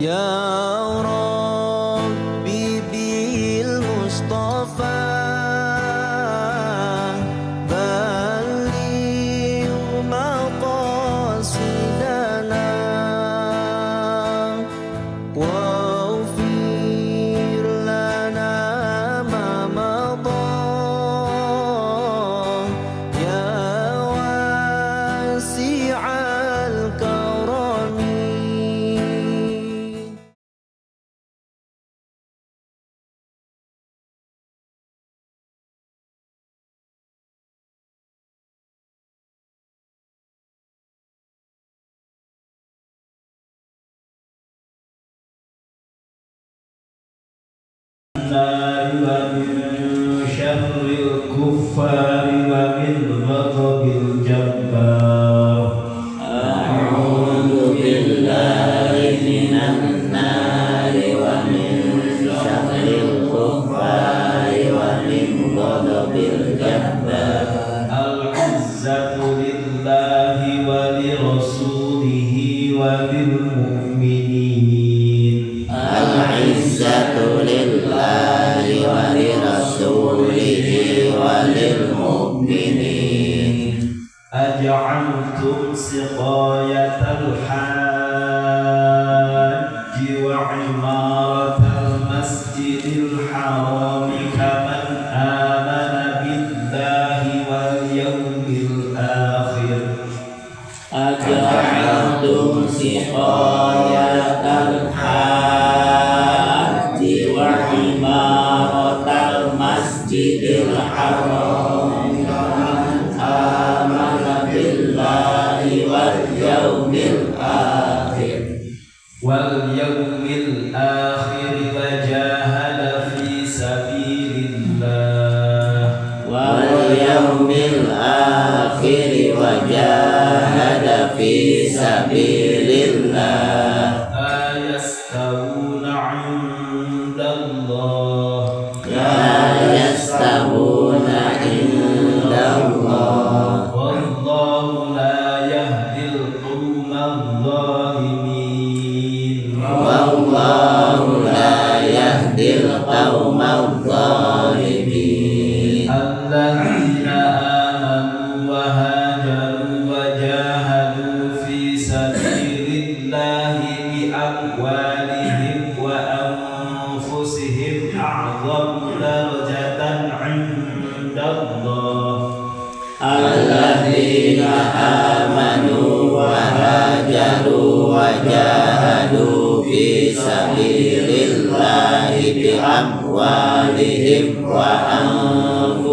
يا ربي بالمصطفى بلغ مقاصدنا واغفر لنا ما مضى يا واسع الكرم. النار ومن شر الكفار ومن غضب الجبار. أعوذ بالله من النار ومن شر الكفار ومن غضب الجبار. العزة لله ولرسوله وللمؤمنين. العزة لله ولرسوله وللمؤمنين. أجعلتم سقاية الحاج وعمارة المسجد الحرام كمن آمن بالله واليوم الآخر. أجعلتم سقاية الحاج وعمارة المسجد الحرام كمن آمن بالله واليوم الآخر واليوم الآخر وجاهد في سبيل الله. واليوم الآخر وجاهد في سبيل الله. لا يستوون عند الله. لا يستوون عند الله. والله لا يهدي القوم الظالمين. والله لا يهدي القوم الظالمين. الذين آمنوا وهاجروا وجاهدوا في سبيل الله بأموالهم وأنفسهم أعظم درجة عند الله. الذين آمنوا وهاجروا وجاهدوا في سبيل الله بأموالهم وأنفسهم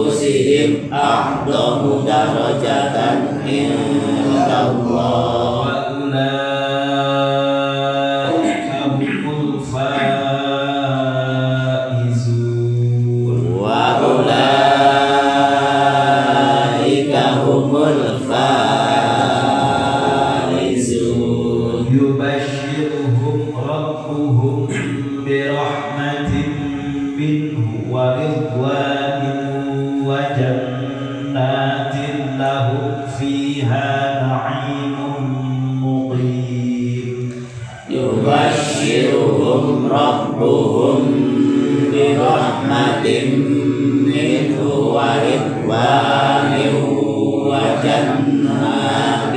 أعظم درجة عند الله. وأولئك هم الفائزون. وأولئك هم الفائزون. يبشرهم ربهم برحمة منه ورضوان وجنات لهم فيها نعيم مقيم. يبشرهم ربهم برحمة منه ورضوان وجنات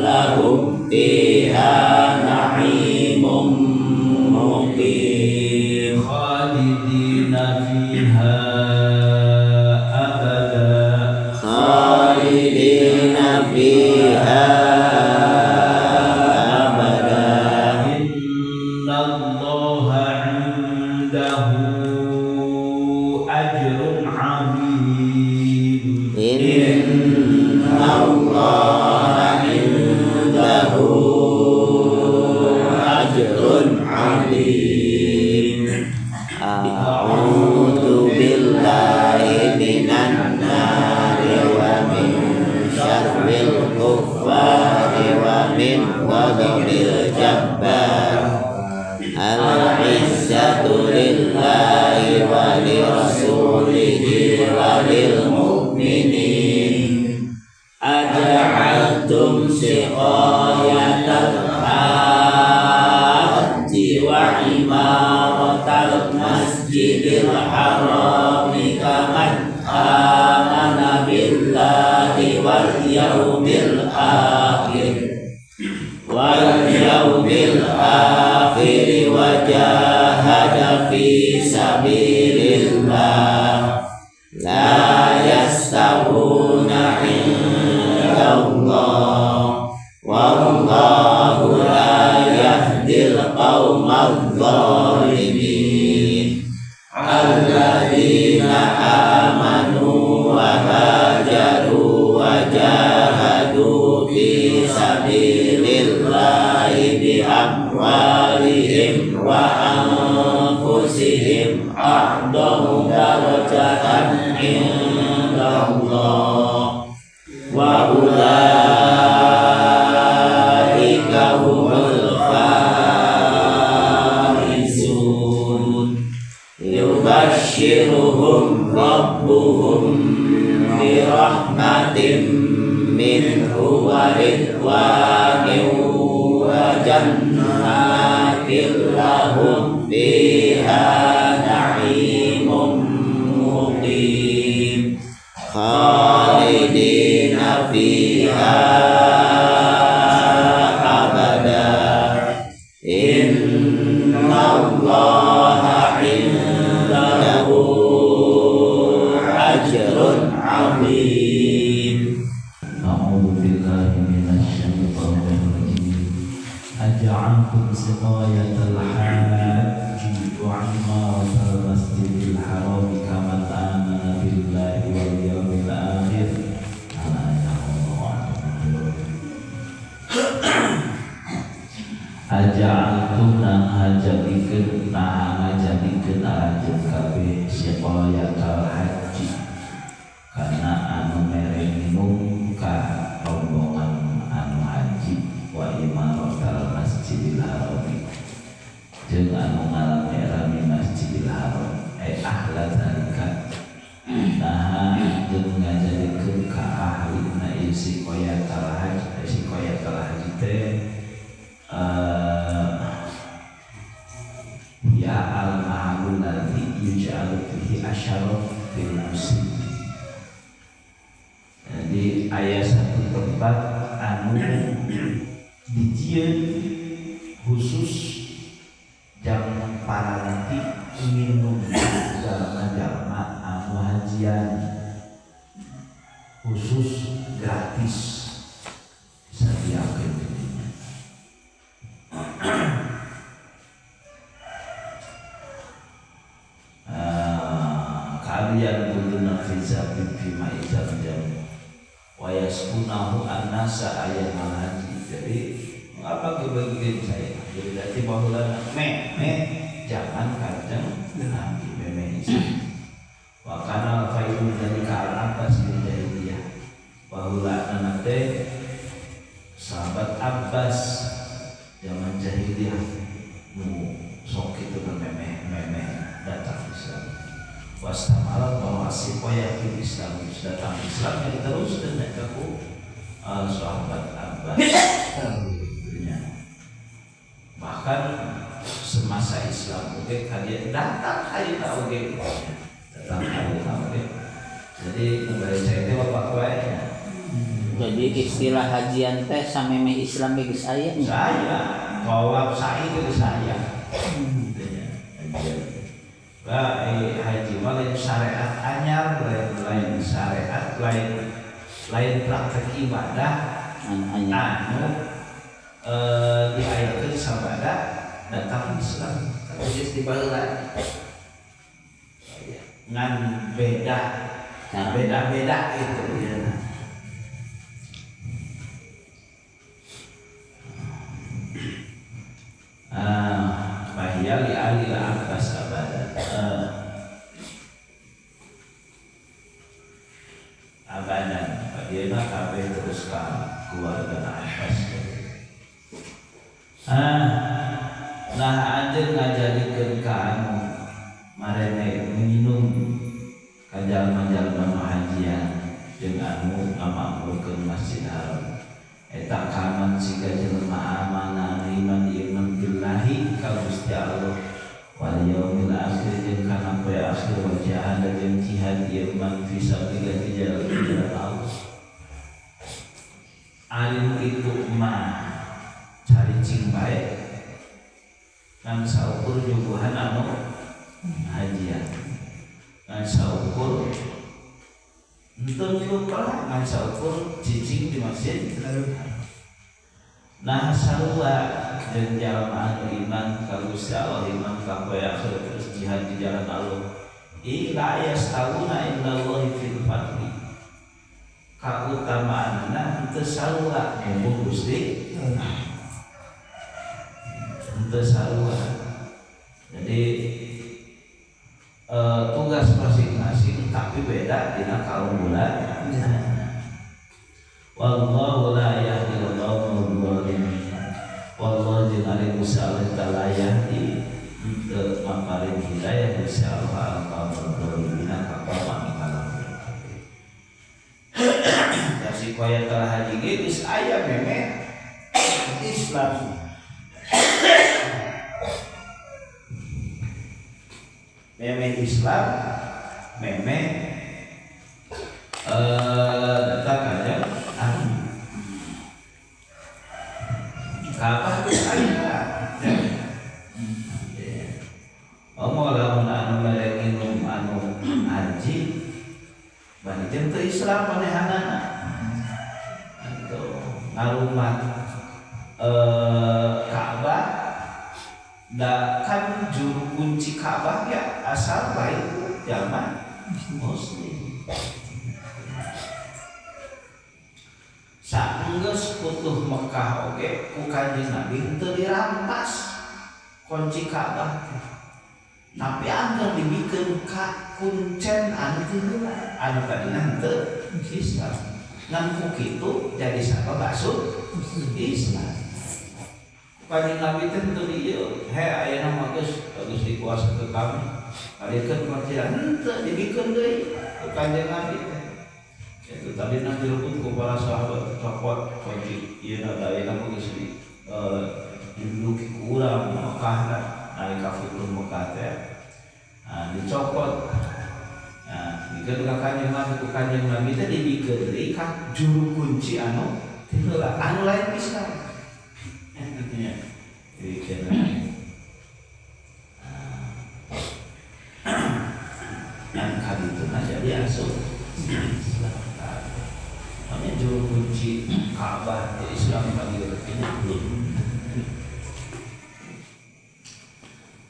لهم فيها نعيم مقيم. خالدين فيها أبدا. خالدين فيها أبدا. إن الله عنده أجر عظيم. إن الله عنده أجر عظيم. أعوذ بالله من النار ومن شر الكفار ومن غضب الجبار. العزة لله ولرسوله وللمؤمنين. أجعلتم سقاية الحاج وعمارة wa imaratal masjidil harami kaman amana billahi wal yaumil akhir wal yaumil akhir wa jahada fi sabilillah la yastawuna indallah wallahu la yahdil qaumadh dhalimin alladzina amanu wa hajaru wa jahadu fi sabilillahi bi amwalihim wa anfusihim a'dhamu darajatan indallah wa ulaika humul faizun yubashshiruhum rabbuhum bi rahmatin minhu wa ridwanin wa jannatin lahum fiha na'imun muqim khalidina fiha abada innallaha 'indahu ajrun 'azim. A'udzu billahi minasy syaithanir rajim. Aj'altum siqayatal hajji wa 'imaratal masjidil haram kaman amana billahi wal yawmil akhir. Aja'altum nang hajadikeun nah ngajadikeun aranjeun kabeh siqayatal haji kana anu mere minum ka rombongan anu haji wa imaratal masjidil haram jeung anu ngarame-rame masjidil haram ahla zalika nah jeung ngajadikeun ka ahlina ieu siqayatal haji siqayatal haji teh ya al-mahalul ladzi yuj'alu fihi asyaraf fil musim. Jadi aya satu tempat anu dijieun khusus jang paranti minum jalma-jalma anu hajian khusus gratis disadiakeun. Kalian kuluna fi zabib fi ma'i zamzam wa yaskunahu annasa ayyamal haji. Jadi mengapa kebagian saya? Jadi berarti baheula me jangan kanjeng Nabi meme Islam. Wa kana faidu dzalika al-Abbas bin Jahiliyah. Baheula teh sahabat Abbas zaman jahiliyah nu sok kitu memeh datang Islam. Wastamarat bahwa siqayah fil Islam datang Islam yang terus dan ku sahabat Abbas. Ya. Bahkan semasa Islam oge kalian datang ayeuna oge datang ayeuna oge. Jadi nu bari saya teh bapak wae nya. Jadi istilah hajian teh samemeh Islam geus aya nya. Saya tawaf sa'i geus aya. Bah, haji mah lain syariat anyar, lain syariat, lain praktek ibadah anu diayakeun sabada datang Islam tapi geus dibaheula ngan beda beda-beda itu ya. Bahya li ali al-Abbas abada abadan padieuna kabeh terus ka keluarga Abbas. Nah anjeun ngajadikeun ka anu marene minum ka jalma-jalma nu hajian jeung anu ngamakmurkeun Masjid Haram. Eta kaman siga jelema amanah iman iman billahi ka Gusti Allah wal yaumil akhir jeung kana poe akhir wa jahada jeung jihad ieu man fi sabilillah di jalan Allah. Alim itu mah cari cing bae ngan saukur nyuguhan anu hajian ngan saukur henteu milu perang ngan saukur cicing di masjid. Nah sarua jeung jalma anu iman ka Gusti Allah iman ka poe akhir terus jihad di jalan Allah ila yastawuna indallahi fil fadli kautamaanna henteu sarua mung Gusti henteu sarua. Jadi tugas masing-masing tapi beda dina kaunggulan. Wallahu la yahdil qaumal zalimin. Wallahu jeung ari Gusti Allah taala yahdi henteu maparin hidayah Gusti Allah al-qaumal zalimin ka kaum anu kalafir. Kasih koya telah haji ge geus aya memeh Islam. Memeh Islam memeh datang aja kapan aya omong lamun anu mere nginum anu haji bari jeung teu Islam manehanana atuh ngarumat Ka'bah da kan juru kunci Ka'bah ya asal baik jalma muslim. Saenggeus putuh Mekah oge ku Kanjeng Nabi henteu dirampas kunci Ka'bah teh. Tapi angger dibikeun ka kuncen anu teu heula anu tadina henteu Islam. Ngan ku kitu jadi sabab asup Islam. Ku Kanjeng Nabi teh henteu di ieu, he ayeuna mah geus dikuasa ke kami. Alikeun kunci henteu dibikeun deui ku Kanjeng Nabi teh. Itu tadi nanti direbut ku para sahabat copot kunci ieu na ayeuna mah geus di diduduki ku urang Mekah nalika futuh Mekah teh. Nah, dicopot. Nah, dikeun ka Kanjeng Nabi ku Kanjeng Nabi teh dibikeun deui ka juru kunci anu teu heula anu lain Islam. Nya dibikeun. Yang kadituna jadi asup Islam. Makanya juru kunci Ka'bah di Islam bagi lebihnya belum.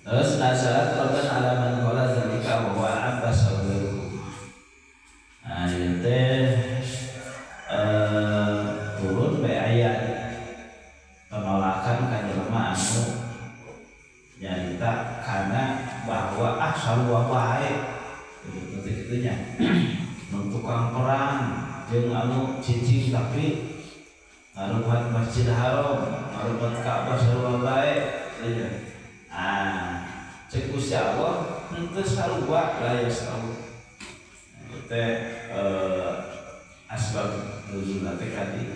Terus nasarat rotan alaman qala zalika wa huwa Abbas aw ghairuhu. Nah, ieu teh turun bae ayat penolakan ka jelema anu nyarita kana bahwa ah sarua bae gitu teh kitu nya. Nu tukang perang jeung anu cicing tapi ngarumat Masjid Haram, ngarumat Ka'bah sarua bae gitu. Ah, cek Gusti Allah henteu sarua la yasau. Ieu teh asbab nuzul teh kadi.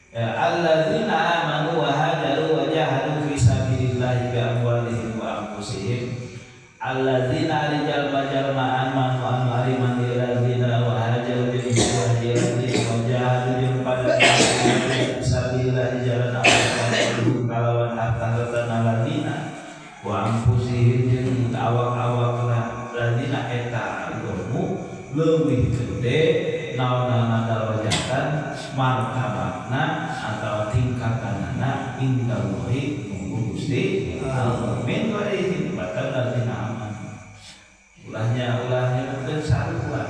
Ya alladzina amanu wa hajaru wa jahadu fi sabilillahi bi amwalihim wa anfusihim. Alladzina rijal majalma amanu anu ari man alladzina wa hajaru bi alladzina wa jahadu jeung pada sabilillah di jalan Allah kalawan harta-harta alladzina wa anfusihim jeung awak-awakna alladzina eta ilmu leuwih gede naonana darajatan martabatna atau tingkatanana indallahi munggu Gusti Allah min ghairihi batan alladzina amanu. Ulahnya teu sarua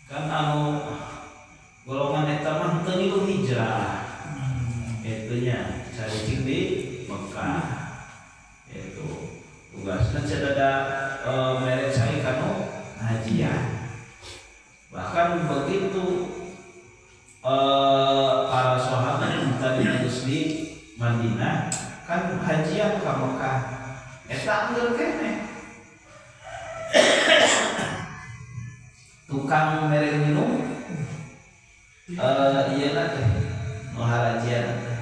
kan anu golongan eta mah teu nilu hijrah itunya caricing di Mekah itu tugasna cadada mere cai kanu hajian. Bahkan begitu para sahabat tadi geus di Madinah kan hajian ka Mekah eta angger keneh tukang mere minum ieu na teh Nu harajian teh.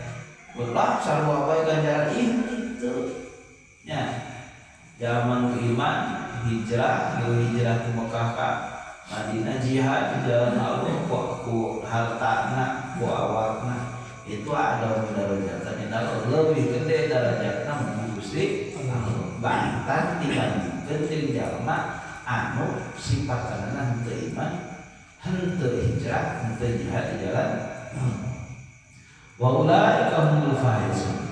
Ulah sarua bae ganjaran ieu kitu. Nya. Zaman iman hijrah, hijrah ke Mekah ka Madinah jihad di jalan Allah ku hartana, ku awakna. Itu ada darajatnya lebih gede darajatna mun Gusti Allah. Bahkan dibandingkeun jeung jalma anu sifatna henteu iman, henteu hijrah, henteu jihad di jalan Allah. Wa ulaika humul faizun.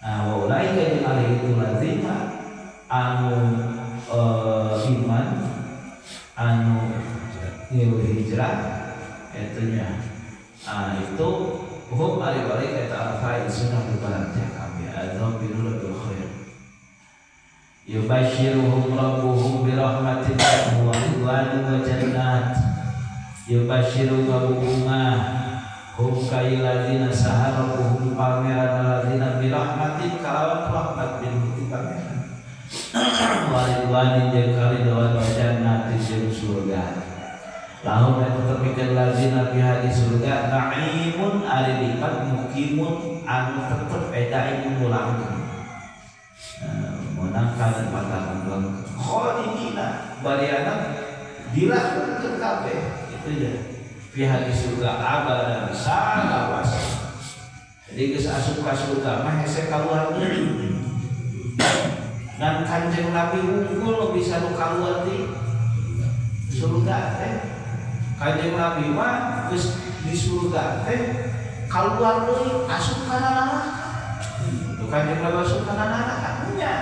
Nah, wa ulaika jeung ari itu lazima anu iman anu hijrah itunya. Nah, itu hum ari balik eta al-faizun anu bahagia kabeh adzabirul bil khair. Yubashiruhum rabbuhum bi rahmatin wa ridwanin wa jannat. Yubashiru kabunga hum kailadzina saharabuhum pameran alladzina bi rahmatin kalawan rahmat bin pameran. Wa ridwanin jeung karidhoan wa jannatin jeung surga. Lahum tetep pikeun lazina fiha di surga naimun ari nikmat mukimun anu tetep daimun langgeng. Menang kanikmatan langgeng. Khalidina bariana dilakukeun kabeh itu ya. Fiha di surga abadan salawas. Jadi geus asup ka surga mah hese kaluar deui. Dan Kanjeng Nabi unggul bisa nu kaluar di surga teh. Kanjeng Nabi mah geus di surga teh kaluar deui asup kana neraka. Tuh Kanjeng Nabi asup kana neraka nya.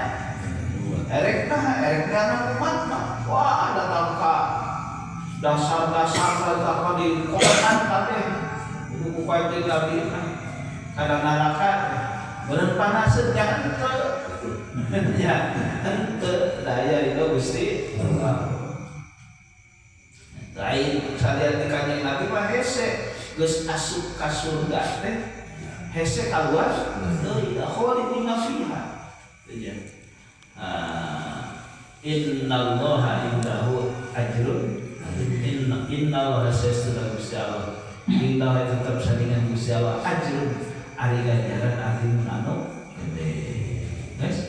Erek nah, erek kana umat mah. Wah, datang ka dasar-dasar datang di kotan kabeh. Itu ku Kanjeng Nabi mah kana neraka. Beureun panaseun jangan teu. Ya, henteu daya itu Gusti Allah. Lain salian ti Kanjeng Nabi mah hese geus asup ka surga teh hese kaluar deui khalidina fiha. Ya. Innallaha indahu ajrun innallaha saestuna Gusti Allah. Innallaha tetep sandingan Gusti Allah ajrun ari ganjaran azimun anu gede. Guys.